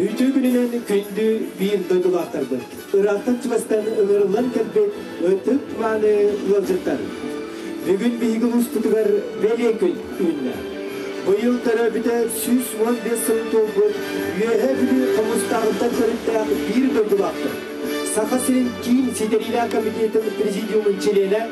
Үтүө күнүнэн күндү биир дойдулаахтарбыт, ыраахтан чугастан ыҥырыллан кэлбит ытык мааны ыалдьыттар. Бүгүн биһиги улууспутугар бэлиэ күн үүннэ. Быйыл төрөөбүтэ 115 сылын туолбут Үөһээ Бүлүү Хомустааҕыттан төрүттээх биир дойдулаахпыт, Саха сирин киин ситэриилээх комитетын президиумун чилиэнэ,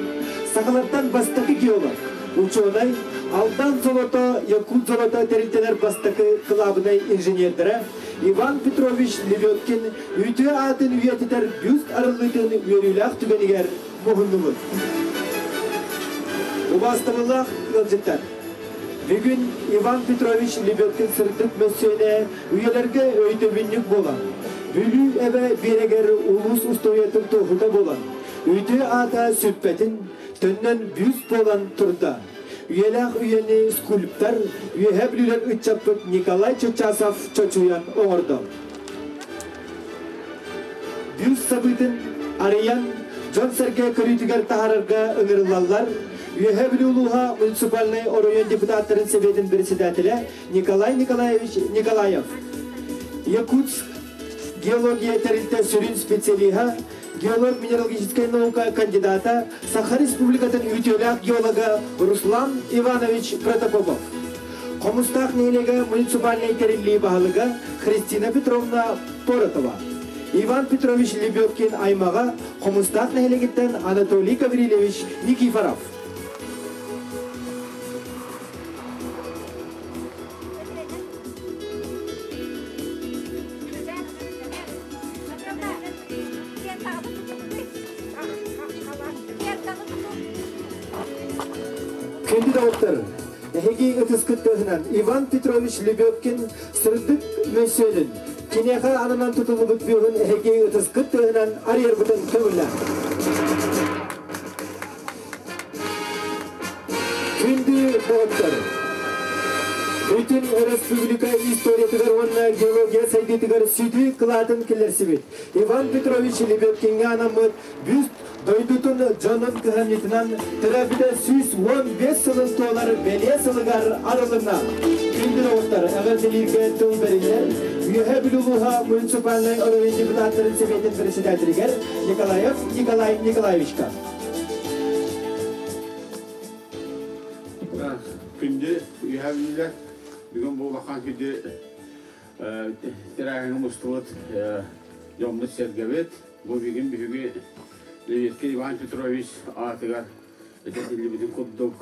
сахалартан бастакы геолог, учуонай, Алдан золото, Якут золото тэрилтэлэр бастакы кылаабынай инженердэрэ Иван Петрович Лебедкин үтүө аатын үйэтитэр бюст арыллыытын үөрүүлээх түгэнигэр муһуннубут. Убаастабыллаах ыалдьыттар! Бүгүн Иван Петрович Лебедкин сырдык мөссүөнэ үйэлэргэ өйдөбүнньүк буолан, Бүлүү эбэ биэрэгэр улуус устуоруйатын туоһута буолан, үтүө аата сүппэтин, төннөн бюст буолан турда. Үйэлээх үйэни скульптор, Үөһээ Бүлүүлэр ыччаппыт Николай Чычасов чочуйан оҥордо. Бюст сабыытын арыйан, дьон-сэргэ көрүүтүгэр таһаарарга ыҥырыллаллар Үөһээ Бүлүү улууһа муниципальнай оройуон депутаттарын сэбиэтин председателэ Николай Николаевич Николаев, Якутск геология тэрилтэ сүрүн специалиһа, геолог-минералогическай наука кандидата, Саха Республикатын үтүөлээх геолога Руслан Иванович Протопопов. Хомустаах нэһилиэгэ муниципальнай тэриллии баһылыга Христина Петровна Поротова. Иван Петрович Лебедкин аймаҕа Хомустаах нэһилиэгиттэн Анатолий Гаврильевич Никифоров. Күндү доҕоттор, эһиги ытыскыт тыаһынан Иван Петрович Лебедкин сырдык мөссүөнүн, киниэхэ ананан тутуллубут бюһун эһиги ытыскыт тыаһынан арыйарбытын көҥүллээх. Күндү доҕоттор! Бүтүн өрөспүүбүлүкэ историятыгар уонна геология сайдыытыгар сүдү кылаатын киллэрсибит Иван Петрович Лебедкиҥҥэ анаммыт бюст дойдутун дьонун кыһамньытынан төрөөбүтэ 115 сылын туолар бэлиэ сылыгар арылынна. Күндү доҕоттор, эҕэрдэлииргэ тыл бэриллэр Үөһээ Бүлүү улууһа муниципальнай оройуон депутаттарын сэбиэтин председателигэр Николаев Николай Николаевичка. Күндү үөһээ бүлүүлэр, бүгүн бу улахан күндү тэрээһиҥҥэ мустубут дьоммут-сэргэбит. Бу бүгүн биһиги Левицкий Иван Петрович аатыгар этиллибитин курдук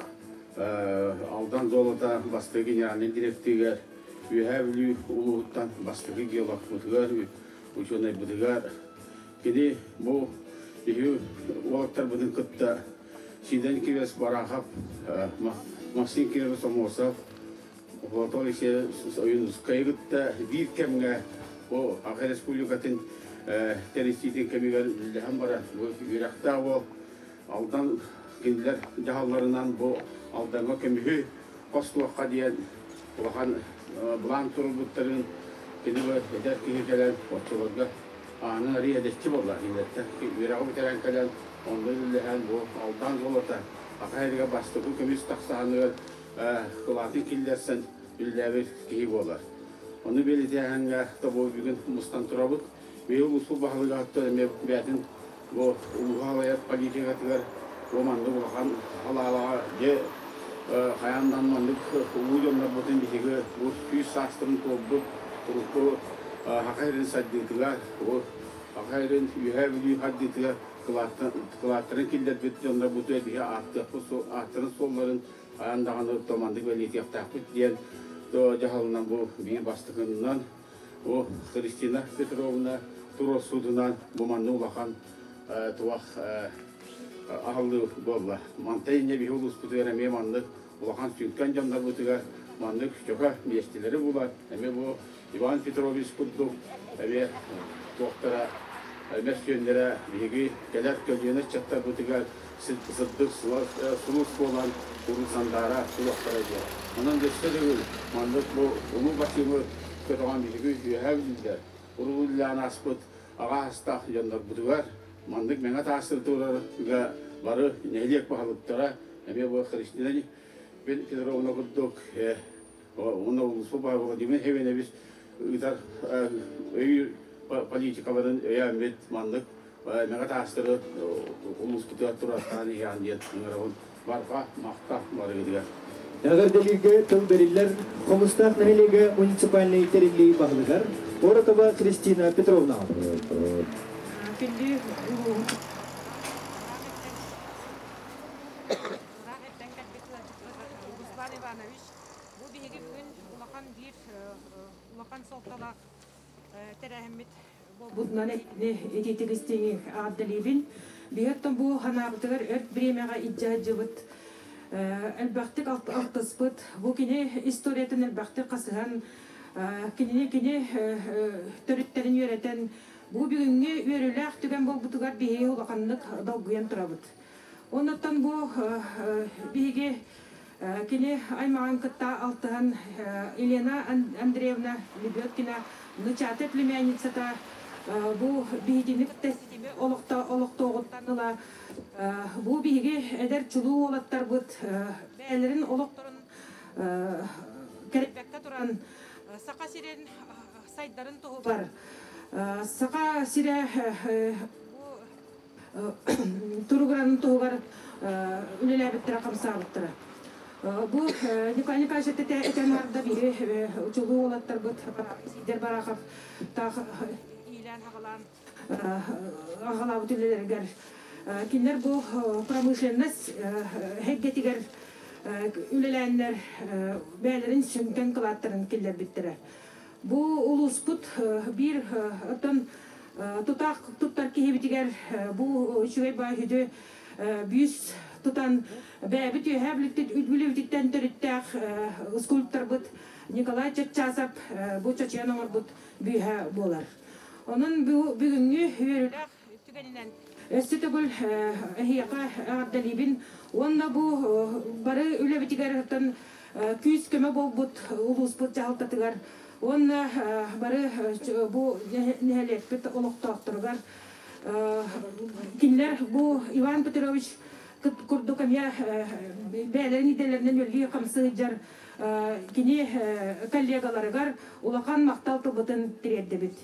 Алдан золото бастакы генеральнай директорыгар Үөһээ Бүлүү улууһуттан бастакы геологпытыгар, учуонайбытыгар Кини бу биһиги уолаттарбытын кытта Сиден Кивес Барахов, Максим Кирович Амосов, Платон Алексеевич Ойуунускайы кытта биир кэмҥэ бу Аха Республикатын тэрийсиитин кэмигэр үлэлэһэн баран бу үөрэхтээх уол Алдан кинилэр дьаһалларынан бу Алдаҥҥа көмүһү хостуохха диэн улахан былаан туруорбуттарын кини бу эдэр киһи кэлэн оччолорго Аанын арыый эдэччи буолла. Кинилэртэн үөрэҕи бүтэрэн кэлэн, онно үлэлэһэн бу Алдан золото Аха сиригэр бастакы көмүс тахсааһыныгар кылаатын киллэрсэн үлэлээбит киһи буолар. Ону бэлиэтээһиҥҥэ тобу бүгүн мустан турабыт. Биһиги улууспут баһылыга эмиэ бэйэтин бу улууһу салайар политикатыгар бу маннык улахан халаалаҕа дьэ хайаан да маннык улуу дьоннорбутун биһиги бу 100 саастарын туолбут урукку Саха сирин сайдыытыгар, бу Саха сирин Үөһээ Бүлүү сайдыытыгар кылааттарын киллэрбит дьоннорбутугар биһи ааттыахпыт, ааттарын суолларын хайаан даҕаны маннык бэлиэтиэхтээхпит диэн дьаһалынан бу биир бастакыннан бу Христина Петровна туруорсуутунан бу манна улахан туох аһыллыы буолла. Мантан инньэ биһи улууспутугар эмиэ маннык улахан сүҥкэн дьоннорбутугар маннык чөкө миэстэлэри булар. Эмиэ бу Иван Петрович курдук эмиэ туохтара мөссүөннэрэ биһиги кэлэр көлүөнэ ыччаттарбытыгар сырдык сулус буолан урут сандаара туруохтара диэн. Онон өссө төгүл маннык бу улуу бачыымы көтөҕөн биһиги үөһээ бүлүүлэр урууллаан ааспыт аҕа астаах дьоннорбутугар маннык мэҥэ таастары туруорарга бары нэһилиэк баһылыктара эмиэ бу Христина Петровна курдук уонна улууспут баһылыга Владимир Хевеневич. Ыытар өйүүр политикаларын өйөөммүт маннык мэҕэ таастары улууспутугар турартаан иһэҕин диэн ыҥырабын. Барҕа махтал барыгытыгар. Эҕэрдэлииргэ тыл бэриллэр Хомустаах нэһилиэгэ муниципальнай тэриллии баһылыгар Поротова Кристина Петровнаҕа. Күндү улууһун Руслан Иванович, бу биһиги бүгүн улахан биир улахан суолталаах тэрээһиммит буолбутунан итиитик истиҥ аҕардалиибин. Биһиэттэн бу ханаабытыгар өрт бириэмэҕэ илдьэ сылдьыбыт элбэхтик алтыспыт. Бу кини историятын элбэхтик хасыһан, кинини кини төрүттэрин үөрэтэн, бу бүгүҥҥү үөрүүлээх түгэн буолбутугар биһиги улаханнык долгуйан турабыт. Оннуттан бу биһиги Кини аймаҕын кытта алтыһан Елена Андреевна Лебедкина внучатая племянницата бу биһигини кытта ситими олохтооҕуттан ыла бу биһиги эдэр чулуу уолаттарбыт бэйэлэрин олохторун кэрэйбэккэ туран Саха сирин сайдарын туһугар Саха сирэ туругурарын туһугар үлэлээбиттэрэ, хамсаабыттара. Бу Николай Николаевич этэн барда биһи чулуу уолаттарбыт Сидор Барахов таах иилээн аҕалаан аҕалаабыт үлэлэригэр кинилэр бу промышленность эйгэтигэр үлэлээннэр бэйэлэрин сүҥкэн кылааттарын киллэрбиттэрэ. Бу улууспут биир оттон тутаах туттар киһибитигэр бу үчүгэй баай бүүс тутан бэйэбит үөһээ Бүлүүбүтүттэн төрүттээх скульпторбут Николай Чаччасов бу чочуйан оҥорбут бүүһэ буолар. Онон бүгүҥҥү үөрүүлээх түгэнинэн өссө төгүл эһиэхэ эҕэрдэлиибин уонна бу бары үлэбитигэр күүс-көмө буолбут улууспут дьаһалтатыгар уонна бары бу нэһилиэкпит олохтоохторугар кинилэр бу Иван Петрович курдук эмиэ бэйэлэрин идэлэринэн үлэлии-хамсыы сылдьар кини коллегаларыгар улахан махтал тылбытын тириэрдэбит.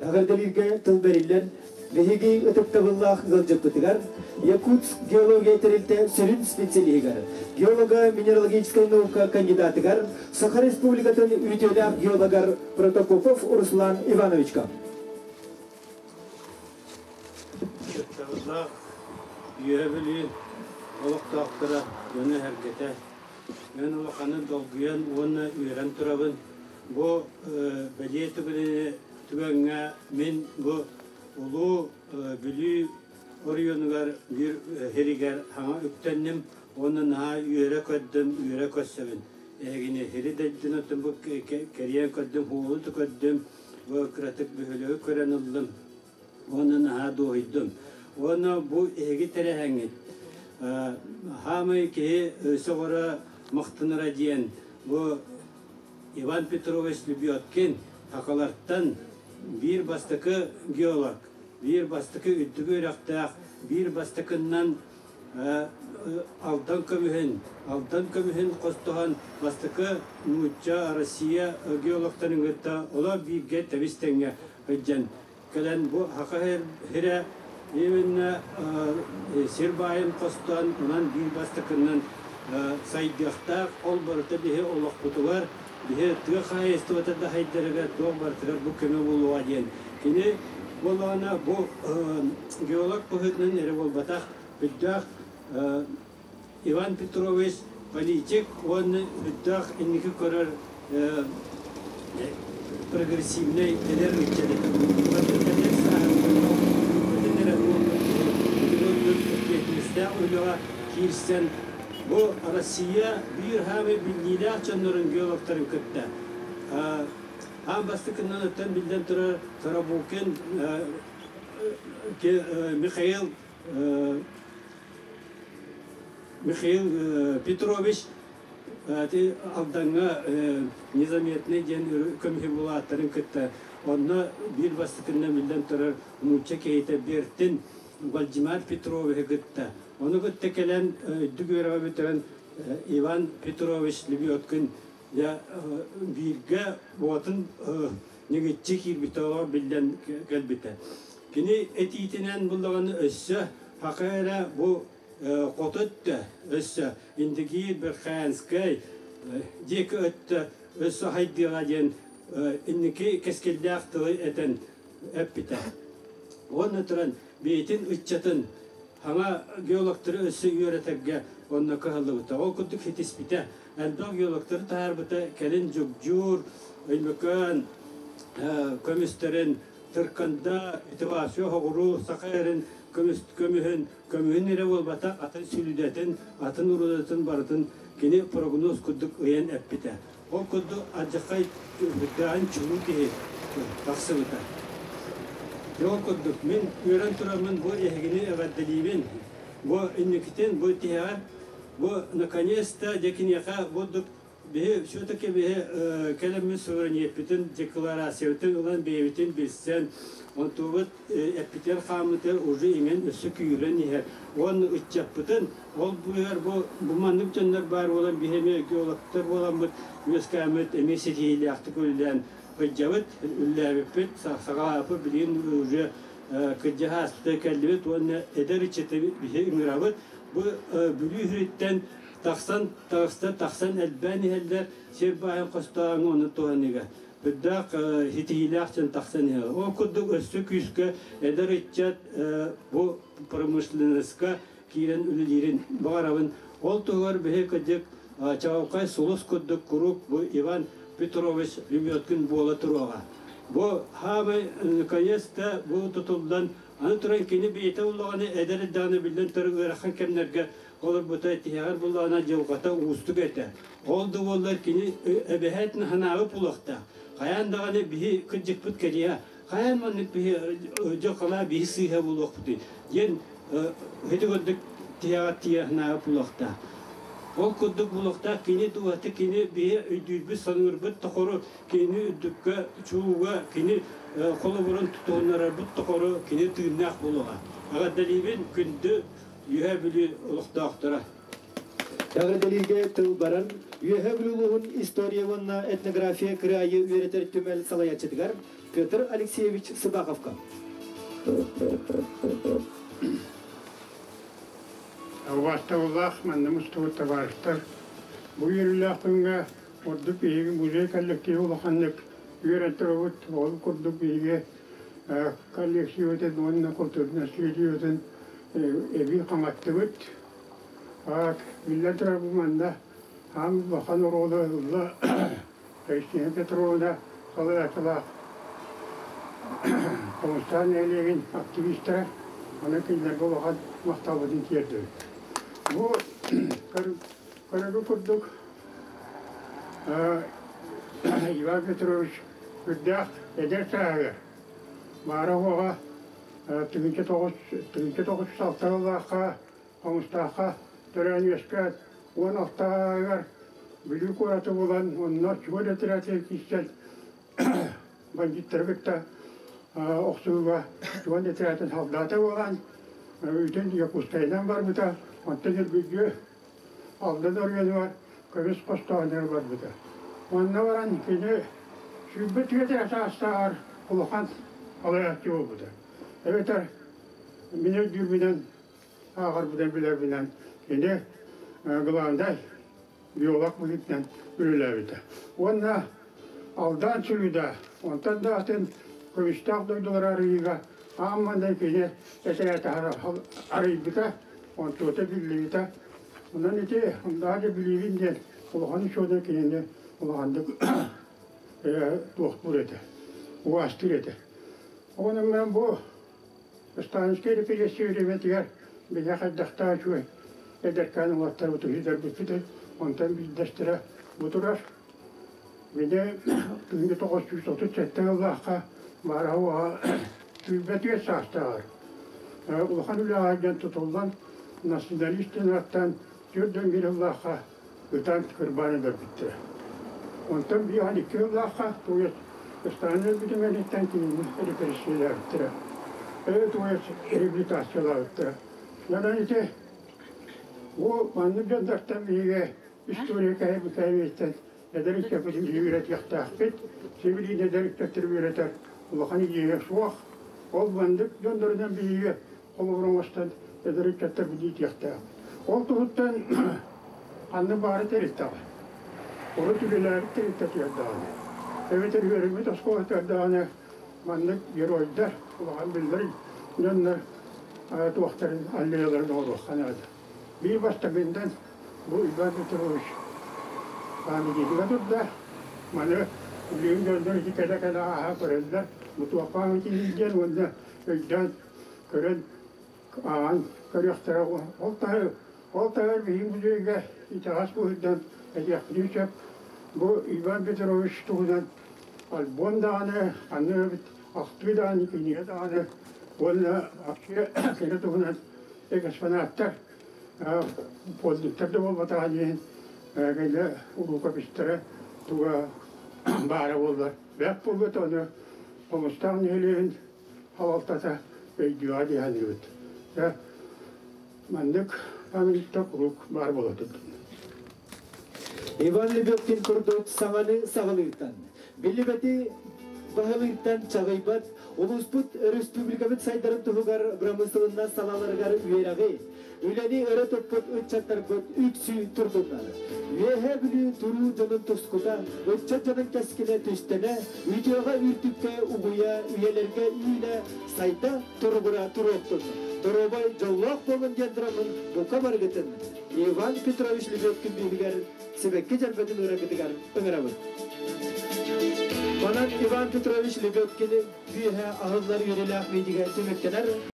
Эҕэрдэлииргэ тыл бэриллэн, биһиги ытыктабыллаах ыалдьыппытыгар Якутск геология тэрилтэ сүрүн специалиһыгар, геолого-минералогическай наука кандидатыгар, Саха Республикатын үтүөлээх геологар Протопопов Руслан Ивановичка. Ытыктабыллаах Үөһэ Бүлүү олохтоохторо, дьоно-сэргэтэ, Мин улаханнык долгуйан уонна үөрэн турабын. Бу бэлиэ түгэни түгэҥҥэ мин бу Улуу Бүлүү оройуонугар биир сиригэр саҥа үктэнним уонна наһаа үөрэ көрдүм, үөрэ көрсөбүн. Эһигини сири дойдуну бу кэрийэн көрдүм, уолу да көрдүм, бу кыратык бөһүөлэги көрөн ыллым. Уонна наһаа дуоһуйдум. Уонна бу эһиги тэрээһиҥҥит хаамай киһи сөҕөрө махтанара диэн бу Иван Петрович Лебедкин сахалартан биир бастакы геолог, биир бастакы үрдүк үөрэхтээх, биир бастакыннан Алдан көмүһүн, Алдан көмүһүн хостоһон бастакы нуучча, Россия геологтарын кытта олор бииргэ тэбис-тэҥҥэ сылдьан кэлэн бу Саха сирэ именно сир баайын хостоон, онон биир бастакыннан сайдыахтаах, ол барыта биһи олохпутугар, биһи тыа хаһаайыстыбата да сайдарыгар туох барытыгар бу көмө буолуоҕа диэн. Кини буоллаҕына бу геолог быһыытынан эрэ буолбатах, үрдээх Иван Петрович политик уонна үрдээх инники көрөр прогрессивнай эдэр ыччат этэ. Эдэр сааһыттан эрэ эппиэтинэстээх үлэҕэ киирсэн бу Россия биир хаамай биллиилээх дьоннорун геологтарын кытта аан бастакынан оттон биллэн турар Тарабукин Михаил Михаил Петрович Алдаҥҥа незаметный диэн көмүһү булааттарын кытта онно биир бастакыннан биллэн турар нуучча киһитэ Бертин Вальдемар Петровиһы кытта ону кытта кэлэн үрдүк үөрэҕи бүтэрэн Иван Петрович Лебедкин дьэ бииргэ уотун ньыгыччы киирбитэ олор биллэн кэлбитэ. Кини этиитинэн буллаҕына өссө хака эрэ бу хоту өттө өссө Индигиир Верхоянскай диэки өттө өссө хайдыаҕа диэн инники кэскиллээх тылы этэн эппитэ. Уонна туран бэйэтин ыччатын хаҥа геологтары өссө үөрэтэргэ онно кыһаллыбыта. Ол курдук ситиспитэ. Элбэх геологтары таһаарбыта кэлин Дьугдьуур, Өймөкөөн көмүстэрин Тырканда, Итивасио Хоҕуруу саха эрин көмүс көмүһүн көмүһүн эрэ буолбатах, атын сүлүдэтин, атын урудатын барытын кини прогноз курдук ыйан эппитэ. Ол курдук алдьархай үрдээн чулуу киһи тахсыбыта. Ол курдук мин үөрэн тураммын бу эһигини эҕэрдэлиибин. Бу инникитин бу тиһэҕэр бу наконец-то дьэ киниэхэ бурдук биһи все-таки биһи кэлэммит суверенитеппитин декларациябытын ылан бэйэбитин билсэн онтубут эппитигэр хааммытыгар уже иҥэн өссө күүрэн иһэр. Уонна ыччаппытын ол быыһар бу бу маннык дьоннор баар буолан биһи эмиэ геологтар буоламмыт үөскээммит эмиэ ситиһиилээхтик үлэлээн сылдьабыт, үлэлээбиппит саҕалааппыт билигин уже кырдьаҕас кэллибит уонна эдэр ыччаты биһи ыҥырабыт. Бу Бүлүү сириттэн тахсан таҕыста тахсан элбээн иһэллэр сир баайын хостооҥҥо ону туһаныыга үрдээх ситиһиилээх дьон тахсан иһэр. Ол курдук өссө күүскэ эдэр ыччат бу промышленноска киирэн үлэлиирин баҕарабын. Ол туһугар биһи кырдьык чаҕылхай сулус курдук куруук бу Иван Петрович Лебедкин буола туруоҕа. Бу хаамай наконец-то бу тутуллан аны туран кини бэйэтэ улаҕаны эдэр эрдэҕинэ биллэн турар ыарахан кэмнэргэ олорбута тиһэҕэр буллаҕына дьылҕата уустук этэ. Ол да буоллар кини эбэһээт ханаабы булуохтаах. Хайаан даҕаны биһи кырдьыкпыт кэлиэ, хайаан маннык биһи дьылҕалаа биһи сыыһа булуохпутуй диэн ити курдук тиһэҕэр тиийэ ханаабы булуохтаах. Ол курдук булуохтаах кини дууһата кини биһи өйдүүрбүт саныырбыт тохору кини үрдүккэ чулууга кини холобурун тутуһуннарарбыт тохору кини тыыннаах буолуоҕа. Эҕэрдэлиибин күндү Үөһээ Бүлүү олохтоохторо. Эҕэрдэлииргэ тыл баран, Үөһээ Бүлүү улууһун история уонна этнография кыраайы үөрэтэр түмэл салайааччытыгар Петр Алексеевич Сыбаховка. Убаастабыллаах манна мустубут табаарыстар, бу үөрүүлээх күҥҥэ ордук биһиги музей коллектива улаханнык үөрэн турабыт. Ол курдук биһиги коллекциябытын уонна культурнай наследиебытын эбии хаҥаттыбыт. Биллэн турар, бу манна аан улахан оруолу ылла Кристина Петровна салайааччылаах Хомустаан нэһилиэгин активистара, аны кинилэргэ улахан махталбытын тиэрдэбит. Бу көрөргө курдук Иван Петрович үрдээх эдэр сааһыгар баара уоҕа 1996 сыллаахха Хомустаахха төрөөн үөскээт 16-ааҕыгар Бүлүү куораты булан онно чугас этэрээти киирсэн бандьыыттары кытта охсуһууга чугас этэрээтин солдата буолан бүтүн Якутскайынан барбыта, онтон Иргүйгү Алдан оройуонугар көмүс хостооһунугар барбыта. Онно баран кини 23 саастааҕар улахан салайааччы буолбута. Эбэтэр мин өйдүүрбүнэн, ааҕарбынан билэрбинэн кини главнай биолог быһыытынан үлэлээбитэ. Уонна Алдан сүлүүдэ, онтон да атын көмүстээх дойдулары арыйыыга аан маҥнай кини этэрээтэ арыйбыта, онтуота биллибитэ. Онон ити оннооҕор билиибин диэн улахан учуонай кинини улаханнык туохтуур этэ, убаастыыр этэ. Онон мен бу Сталинскай репрессия бириэмэтигэр биһиэхэ хайдахтаах үчүгэй эдэркээн уолаттарбыт үһүдэрбиппит, онтон биирдэстэрэ бу турар. Мини 1937 сыллаахха баара уоҕа сүүрбэтиэс саастааҕар улахан үлэҕэ диэн тутуллан националист диэн ааттаан 41 сыллаахха ытан кырбаан өлөрбүттэрэ. Онтон 52 сыллаахха туйас Сталин өлбүтүн кэнниттэн кинини репрессиялаабыттара. Туйас реабилитациялаабыттара. Онон ити Бу маннык дьоннортон биһиги история кэһэбиттэн эдэр ыччаппытын үөрэтиэхтээхпит. Сибилиин эдэр ыччаттары үөрэтэр улахан идея суох. Ол маннык дьоннорунан биһиги холобур оҥостон эдэр ыччаттар иитиэхтээх. Ол туһуттан ханнык баары тэрилтэҕэ. Урут үлэлээбит тэрилтэтигэр даҕаны, эбэтэр үөрэммит оскуолатыгар даҕаны маннык геройдар, улахан биллэр дьоннор туохтарын аллеяларын оҥоруохха наада. Биир бастакынан бу Иван Петрович памятнигыгар турда. Маны билигин дьоннор ити кэлэ-кэлэ ааһа көрөллөр. Бу туох памятник диэн уонна өйдөөн көрөн ааҕан көрүөхтэрэ. Ол таһы ол таһыгар биһиги музейга итэҕэс быһыытынан этиэхпитин сөп. Бу Иван Петрович туһунан альбом даҕаны, ханнык эбит ахтыы даҕаны, кинигэ даҕаны уонна вообще кини туһунан экспонаттар подвигтар да буолбатаҕа диэн кэлэ рукописьтара туга баара буоллар бэрт буолбут ону Хомустаах нэһилиэгин салалтата өйдүөҕэ дии саныыбыт. Маннык памятниктар куруук баар буола турдун. Иван Лебедкин курдук саҥаны саҕалыыртан, биллибэти баһылыыртан чаҕыйбат, улууспут өрөспүүбүлүкэбит сайдарын туһугар бырамыысылыннас салааларыгар үөрэҕи, үлэни өрө туппут ыччаттарбыт үксүү турдуннар. Үөһээ Бүлүү туруу дьонун тускута, ыччат дьонун кэскилэ түстэнэ, үтүөҕэ үрдүккэ угуйа, үйэлэргэ үүнэ, сайда туругура туруохтун. Доруобай, дьоллоох буолун диэн тураммын бука барыгытын Иван Петрович Лебедкин бүүһүгэр сибэкки дьэрбэтин ырыгытыгар ыҥырабыт. Манан Иван Петрович Лебедкини бүүһэ аһыллар үөрүүлээх миитигэ түмүктэнэр.